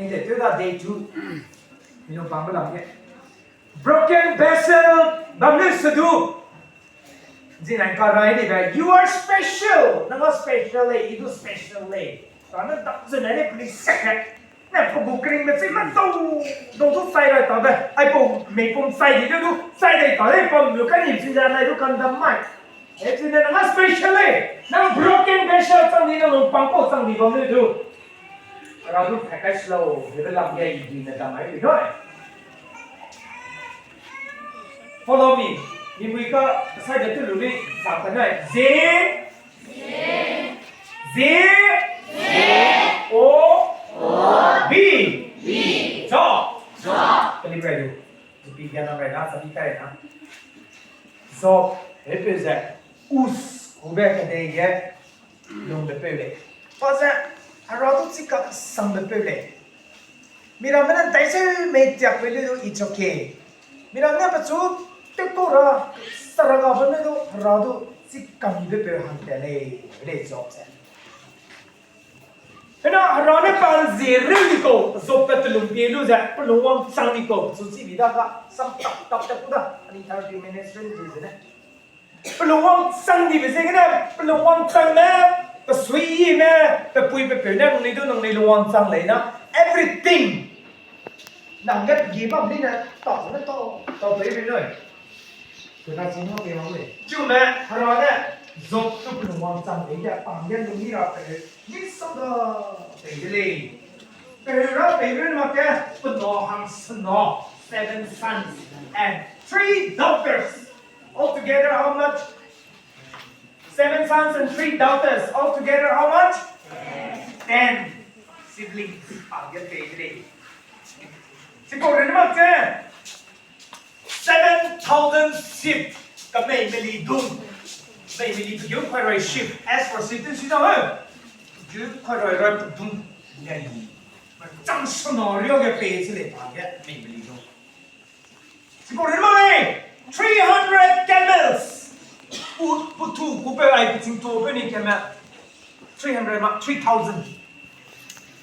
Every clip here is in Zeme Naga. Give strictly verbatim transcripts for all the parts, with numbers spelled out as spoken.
Te, teu da day two. Mino bang belam ge. Broken vessel, bam ne sedu. Zinai ka rai ni be, you are special. Nang a special lei, i du special lei. Tane dam zene ne peli sek. Ne pe gu kring be chi ma dau, dau du chai rai ta be. Ai pau mei pum chai di du, chai dai ta lei pam lu ka ni chi ja nai du kan dam mai. E chi ne nang a special lei. Nang broken vessel chang di, nang lung pang pau chang di bam ne du. Hera du package lau, hebe lam ge i di ne dam mai di noi. Follow me. Ni mui ka sai de tu lu ni, sa ka nai. Z. Z. O. B. Job. Job. Kali rai du. Pi ga na rai na, sa pi kai na. Job, hebe ze. Us, kube kedei ge. Lungbe peu lei. Pa ze, Hera du chi ka kesangbe peu lei. Miramme ne dai seu mei tiak pe le du it's okay. Miramme ne pechu tewkau ra, saraga pe ne du Hera du chi kamibe peu hangkat lei, lei Job ze. Hena Hera ne pa zie reu di kau, Job pe telung pie lu ze, pelung wangchang di kau, pechu chi bi da ga, sam tap tap tap ku da, ani thirty minutes reu di ze ne. Pelung wangchang dibe ziegene, pelung wangchang ne, pe suiyi ne, pe pui pe peu ne, nangnui du nangnui lung wangchang lei na, everything. Nang ge pegi bam di ne, tau ne tau, tau pei pei nui. Kuna ching hau pei wang lei. Chume, Hera ne, Job tu pelung wangchang pei ge, pang ge lung ni ra pe, ni sa da, pei de lei. Pe ra pei mak ge, pe na hang sena, seven sons and three daughters. Altogether how much? Seven sons and three daughters. Altogether how much? Ten siblings. Pa ge pei de lei. Chipau rene mak ze, seven thousand sheep. Kamei meli dung. Mei meli dung koi roi sheep. As for sheep, tu si da he. Dung koi roi roi dung. Lei. Chang sena rio ge pei chi lei pa ge mei meli dung. Chipau rene mak lei, three hundred camels. Pu, pu tu, pu pe ai, pu ching tu, pe ni camel. Three hundred ma, three thousand.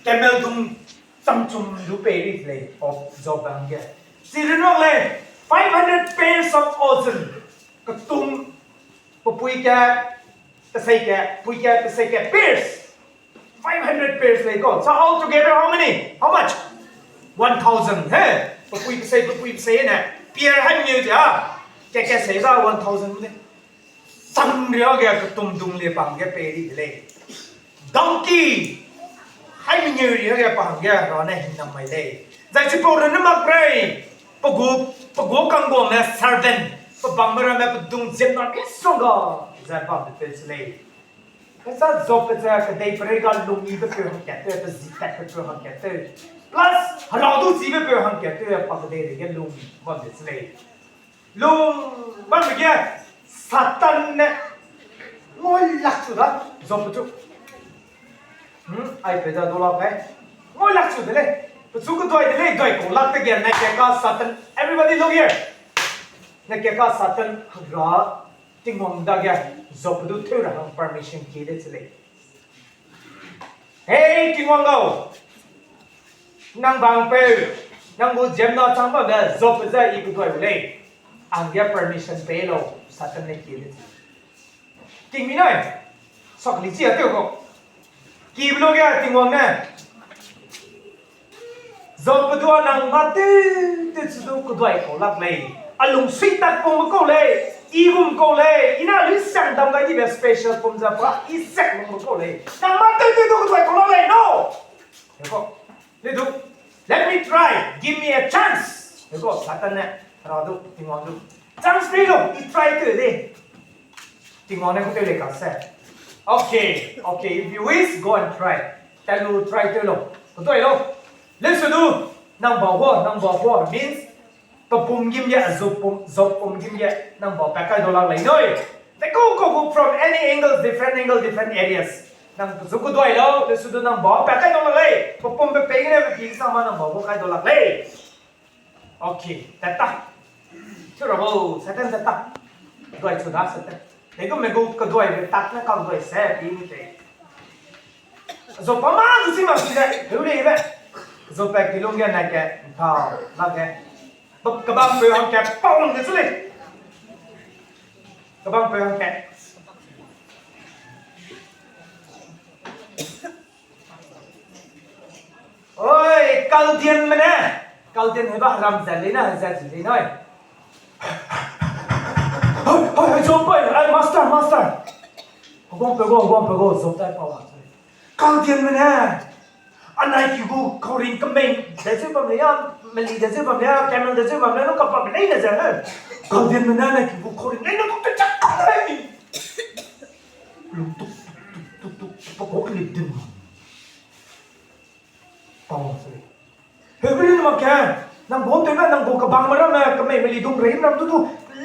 Camel dung chang chum du pei ri lei, of Job bang ge. Chi rene mak lei, five hundred pairs of oxen. Ketum, pe pui ke, pe sei ke, pui ke, pe sei ke, pairs. Five hundred pairs lei kau. So altogether how many? How much? One thousand, he? Pe pui pe sei, pe pui pe sei ne. Pair hai mengeu ze a. Ke ke sei za one thousand de. Sang ria ge ketum dung le pang ge pei ri de lei. Donkey. Hai mengeu ria ge pang ge ra ne hing nam mai lei. Zai chipau rene mak rei. Pe gu, pe gu kangguame servant. Pe bangme ramme pe dung ziemna ke song ga. Zai bam de pe se lei. Kesa Job pe ze kedei perei ga lungyibe peu hangkat tew, pe zi tat pe peu hangkat tew. Plus, Hera du chibe peu hangkat tew, pa kedei rei ge lung bam de se lei. Lung bam ge, Satan ne ngau lak chu da, Job pe chu. Hmm, ai pe da du lak kai. Ngau lak chu de lei. Pe chu keduai de lei, duai kau lak te ge, ne ke ka Satan. Everybody look here. Ne ke ka Satan, Hera Tingwang dage Job du tew ra hang permission kie de che lei. Hei Tingwang gau, nang bang peu, nang gu ziemna chang bambe Job ze i keduai u lei. Angge permission pei lau, Satan ne kie de che lei. Tingmi nai, sakli chi a tew kau. Kibe luge Tingwang ne Job pe du a nang mâ tew tew chu du keduai kau lak lei. A lungsui tak pungbe kau lei. I gum kau lei. I na lui siang dam gai dibe special pum ze pa i siak lungbe kau lei. Nang mâ tew tew du keduai kau lak lei, no? Heko. Le du, let me try. Give me a chance. Heko, Satan ne. Hera du, Tingwang du. Chance pei lau, i try tew de. Tingwang ne ku tew lei ka se. Okay, okay, if you wish, go and try. Tat lu try tew lau. Keduai lau. Lesu du, nang bau gu, nang bau gu means, pe pum gim ge, Job pum, Job pum gim ge, nang bau pat kai dau lak lei nui. They go, go, go from any angles, different angle, different areas. Nang pe zu keduai lau, lesu du nang bau pat kai dau lak lei. Pe pum pe pei gene pe pi sang ma nang bau gu kai dau lak lei. Okay, tat ta. Chu ra bo, Satan tat ta. Duai chu da Satan. Lei gu me gu keduai be tat ne kam duai se pi ni te. Job pa mâ zu si ma si le, heu lei be. Zope kilung ge nai ke, nta, lak ge. Ba-, kabang peu hang ke, pau hang ke su lei. Kabang peu hang ke. Oi, Kaldianme ne. Kaldian heba ram zat lei na, zat zi lei nai. Hoi, hoi, hoi, Job bai, ai, master, master. Hogong pe go, hogong pe go, Job tai pau hang. Kaldianme ne. Anai ki gu kauring kemei de zeu bam lei ya, meli de zeu bam lei ya, camel de zeu bam lei, nu kapam lei ne ze he. Kaldianme ne anai ki gu kauring lei na tu te chak ka lei. Lung tuk, tuk, tuk, tuk, tuk, pa kok lip din. Pau se. Hebrew mak ke, nang gu tew na, nang gu kabangme ramme, kemei meli dung rei ram du du,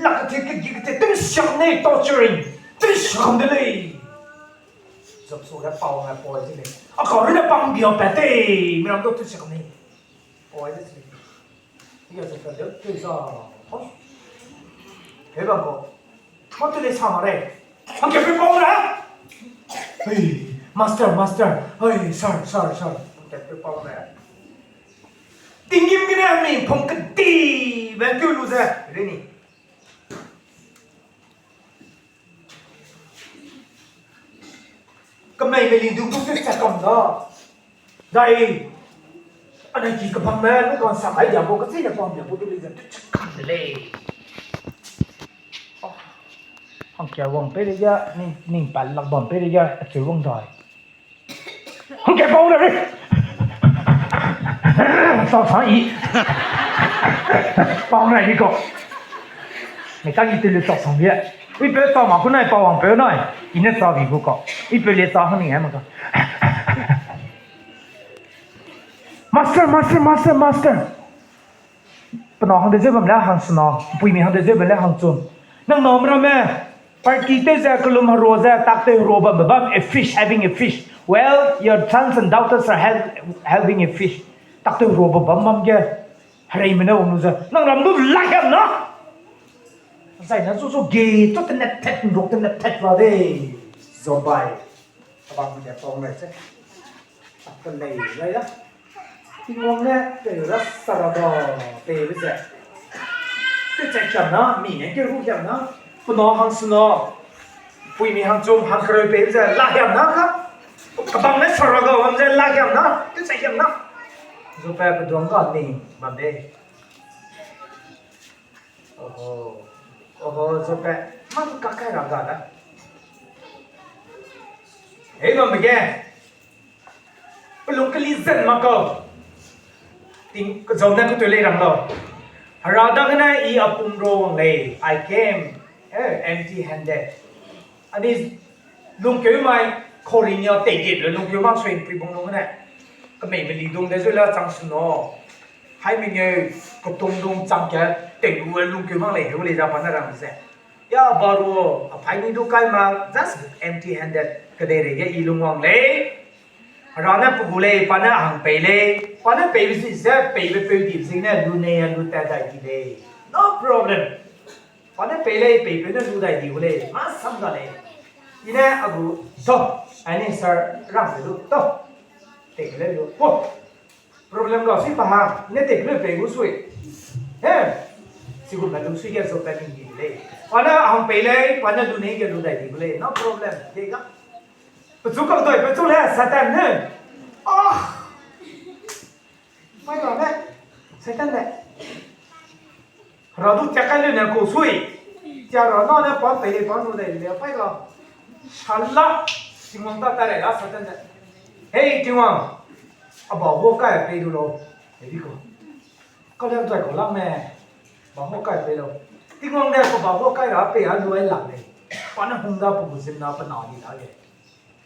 lak ke ke gi ke te, tewsiak nei, torturing, tewsiak de lei. Job su ge pau ngai poi zi lei. A kau rui ne pang bia pat te, mi ram du tewsiak nei. Poi zi lei. Ia Job ka de tewsa. He bang ko. Mâ tu lei sa ma rei. Hangke pe pau ra. Hey, master, master. Hey, sir, sir, sir. Hangke pe pau ra. Tinggîm gene mi phung kedibe keu lu ze, reni. Kemei meli dung du tewsiak kam da. Zai, anai ki kabangme, nu kan sak ai dia bo, kechine pang dia bo, du lei ze, tewsiak kam de lei. Hangke wang pei lei ya, ning, ning pat lak bam pei lei ya, acheu wang dai. Hangke pau ra rei. Sa sa i. Pau ra i ko. Mei ta i te le sa sang bie. Ui pe sa ma ku nai pau wang pe nai. I ne sa bi ku ko. I pe le sa hang ni he ma ka. Master, master, master, master. Pe na hang de zeu bam le hang sena, puimi hang de zeu bam le hang chum. Nang na meramme, party tew ze kelum hero ze, tak tew hero bam bam, a fish, having a fish. Well, your sons and daughters are hav-, having a fish. Tak tew hero bam bam bam ge, hereime ne wang lu ze. Nang ram du la hiam na. Zai na zu zu ge, zu tenet tet, nrok tenet tet la de. Zobai. Abang de pau ngai se. Akelei ngai da. Tingwang ne pe ra sara da pe be ze. Te che kiam na, mi ne ke ru kiam na. Pe na hang sena. Puimi hang chum hang kereu pe be ze la kiam na ka. Kabang ne sara da bam ze la kiam na. Te che kiam na. Zu pe pe duang ga ni bam de. Oho. Oho, zu pe. Ma tu ka kai ra ga da. Hei bam be ge. Pelung keli zen mak kau. Ting, kezau ne kuteu lei rang lau. Hera dagene i apum ro wang lei. I came, eh, empty handed. Ani lungkeu mai, koring ya tei ge le lungkeu mak sui pui bung lung ne. Kemei meli dung de zeu la chang sena. Hai mengeu, ketung dung chang ke, tei lu lungkeu mak lei, heu lei za pa ne rang ze. Ya baru, apai ni du kai ma, just empty handed, kedei rei ge i lung wang lei. Hera ne pe gu lei, pa ne a hang pei lei, pa ne peibe si ze, peibe peu di zing ne, lu nei, lu tat dai di lei. No problem. Pa ne pei lei, pei peu ne lu dai di gu lei, ma sam ga lei. I ne a gu, zo, ai ni sir, rang pe du, to. Tei ke lei lu, po. Problem ga si pa hang, ne tei ke lei pei gu sui. He? Sigu me lu sui ge zo pe ni di lei. Pa ne a hang pei lei, pa ne lu nei ge lu dai di gu lei, no problem. Dei ga. Pechu kam doi, pechu le, Satan ne. Ah! Mai ga ne, Satan ne. Hera du tia kai le ne ko sui. Tia ra na ne pa pei le pa nu dai le, pai ga. Shala, Tingwang ta ta re ga Satan ne. Hey, Tingwang. A ba ho kai pei du lo. Hei di ko. Ka le dai ko lang ne. Ba ho kai pei lo. Tingwang de ko ba ho kai ra pei a lu ai lang ne. Pa ne hung da pe gu zin na pe na di da ge.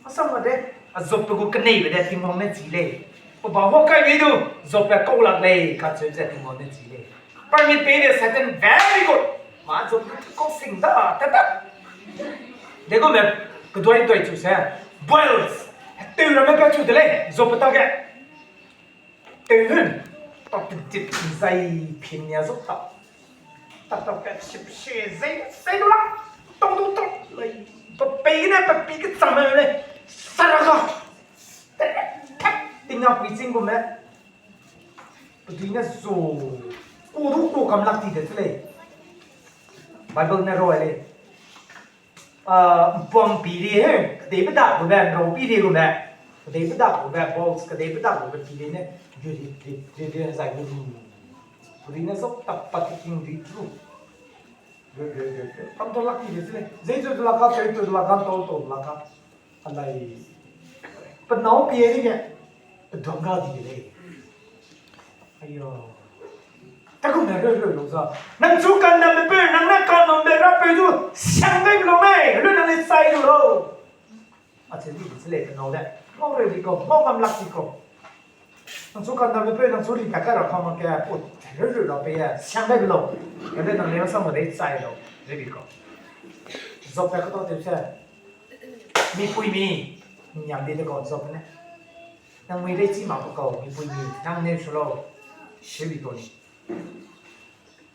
Asam ma de, a Job pe gu keneibe de Tingwang ne chi lei. Pe ba ho kai bei du, Job pe kau lak lei, kacheu ze Tingwang ne chi lei. Permit pei de Satan very good. Ma Job pe kau sing da, ta ta. De gu me, keduai duai chu se, boils, tew ramme pe chu de lei, Job pe ta ge. Tew hun, tak tik tik zai pin ya zuk tak. Tak tak pe sip si zai, zai du la. Tong du tong. Lei, pe pei ne, pe pi ke chang me lei. Sara ga. Te, te, ting a pui ching gu me. Pedui ne zo, ku du ku kam lak ti de se lei. Bible ne roi lei. A, mpam pi ri he, kedei bedak gu be, nrau pi ri gu be. Kedei bedak gu be, balls, kedei bedak gu be pi ri ne, ri ri, ri ri, ri ri, zai gu ri. Pedui ne zo tap pat king ri tru. Kam to lak ti de se lei. Zei zu de lak ka, zei zu de lak ka, tau tau de lak ka. Alai. Pe nâu pie ri ge. Pe duang ga di de lei. Ayo. Ta kum ne reu reu lu za. Nang chu kan nam be peu, nang ne kan nam be ra peu du. Siang gai lu mei. Lu nang le sai lu lo. A che di se lei pe nâu de. Mau reu di ko, mau kam lak di ko. Nang chu kan nam be peu, nang chu ri ka ka ra ka ma ke. Put. Reu reu ra pe ya. Siang gai lu lo. Kade nang le sang mo de sai lo. Reu di ko. Job pe ka to te se. Mipui mi, niam bi de kau Job ne. Nang mui rei chi mak pe kau, mipui mi, nang neu su lau, sibi to ni.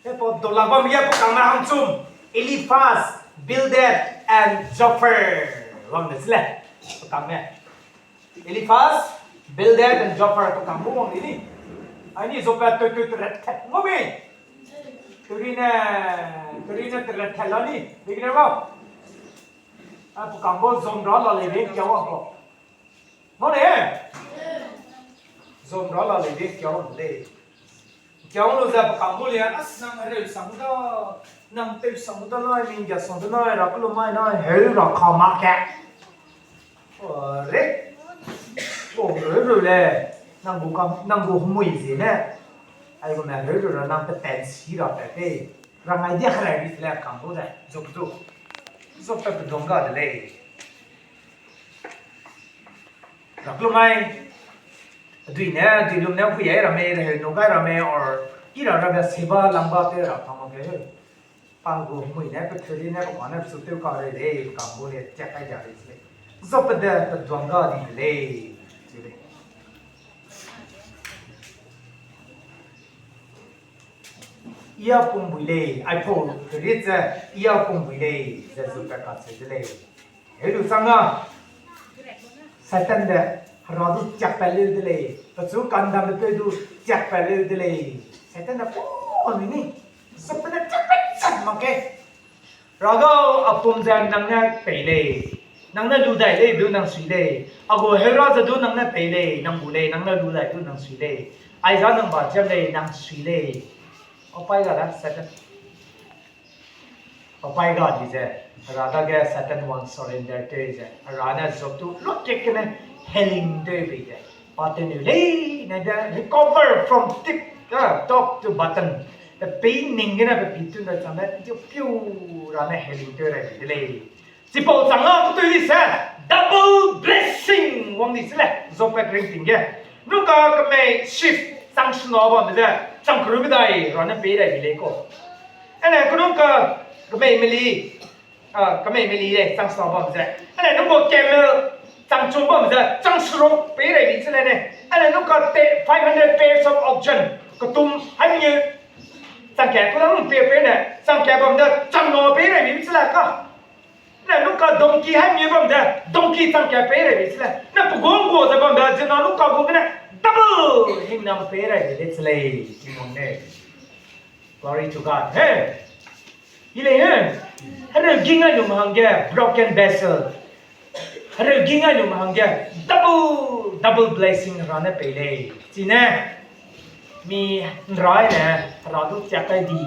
Pe pau dollar bam ya pe kang me hangchum, Eliphaz, Bildad, and Zophar. Wang de se le, pe kang me. Eliphaz, Bildad, and Zophar pe kang mu wang di ni. Ai ni Zophar tui tui teret tet ngau mi. Tui ri ne, tui ri ne teret tet la ni, di ne ba. A, pe kang bo zon ra la lei de kia wang ko. Ngau le? Zon ra la lei de kia wang lei. Kia wang lu ze pe kang bo le, a, nang hereu sang da, nang teu sang da nai, ning ga sang da nai, ra kelu mai nai, heu ra ka ma ke. O, re. O, hereu le, nang gu kam, nang gu hemui zie ne. Ai gu ne hereu ra nang pe ten si ra pe pe. Ra ngai dia hereu bi le kang bo de, Job zu. Job pe pe duang ga de lei. Ra kelu mai, dui ne, dui lum ne, hui ai ramme, reheu nu gai ramme, or, i ra ramme seba langba tew ra pa mak ge. Pa gu mui ne, pe theli ne, pe ma ne, pe su tew ka rei lei, pe kang gu lei, tiak kai dia lei se lei. Job pe de, pe duang ga di de lei, se lei. I a pung bui lei, aipau rit ze, i a pung bui lei, ze zu pe kacheu de lei. Heu lu chang a, Satan de, Hera du tiakpat leu de lei, pechu kandambe peu du tiakpat leu de lei. Satan de, pa, mi ni, Job ne tiakpat chat mak ge. Hera gau, a pum ze nang ne pei lei, nang ne lu dai lei du nang sui lei. A gu heu ra ze du nang ne pei lei, nang gu lei, nang ne lu dai du nang sui lei. Aiza nang ba chiam lei, nang sui lei. Apai ga da Satan. Apai ga di ze, Hera dage Satan wang surrender tew ze, Hera ne Job tu luakek gene healing tew bei ze, pa tewneu lei ne de recover from tip, top to bottom. Pe pei ning gene pe pi tun de chang de, piu piu ra ne healing tew rai bei de lei. Chipau chang a ketui di se, double blessing wang di se le, Job pe ringting ge. Nungka kemei sheaf chang sena bambe ze, chang keru medai ra ne pei rai bi lei kau. Ane kenungka kemei meli, a, kemei meli lei chang sena bam ze. Ane nungka camel chang chum bam ze, chang seruk pei rai bi se le ne. Ane nungka te five hundred pairs of oxen, ketum hai mengeu chang ka ku lang pe pe ne, chang ka bam ze, chang na pei rai bi se le ka. Ne nungka donkey hai mengeu bam ze, donkey chang ka pei rai bi se le. Ne pe guang gua ze bam ze, zena nungka gu gene double hingnam pei rai bi le se lei, Tingwang ne. Glory to God. He. I lei he. Hereu ging ai lum hangge broken vessel. Hereu ging ai lum hangge double, double blessing Hera ne pei lei. Chine mi nrai ne Hera du tiak kai di.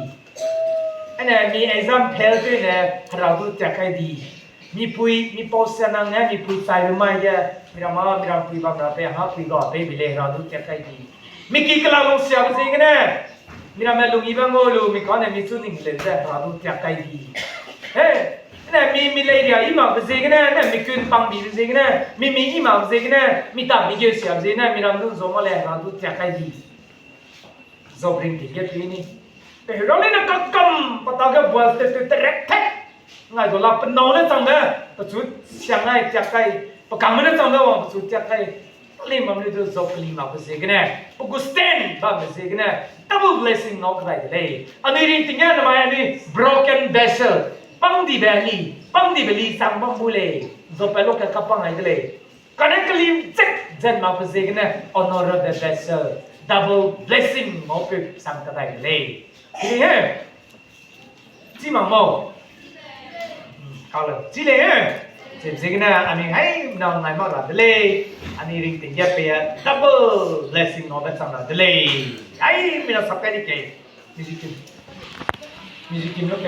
Ane mi exam fail tew ne Hera du tiak kai di. Mipui, mipau sianang ne mipui chaibe mai ge, miramme, mirampui bam ra pe, ha pui ga pei bi lei Hera du tiak kai di. Miki kela lungsiabe ziegene, miramme lungyibe ngau lu, mi kane mi chu ning leu ze Hera du tiak kai di. He, ne mi, mi leiria i makbe ziegene, ne mi kun pangbibe ziegene, mi mi i makbe ziegene, mi tam mi geu siabe ziegene, miram du nzau ma lei Hera du tiak kai di. Job ringting ge pei ni. Pe Hera leine kakam pe dage bualte te terek tek. Ngai du la pe nâu ne changbe, pechu siang nai tiak kai, pe kangme ne changbe wang pechu tiak kai. Keli mam le du Job keli makbe ziegene, pe gu stand bambe ziegene, double blessing ngau kedai de lei. Anui ringting ge namai anui broken vessel, pangdibe li, pangdibe li chang bam bu lei. Job pe luakek kapang ai de lei. Kane keli zet zet makbe ziegene honorable vessel, double blessing ngaupeu sang kadai de lei. Chi lei he. Chi mak mau. Kau le, chi lei he. Chi, chigene anui hai nang nai mak ra de lei. Anui ringting ge pei double blessing ngaube chang ra de lei. Hai mina sap kai di ke. Music team. Music team lo ke.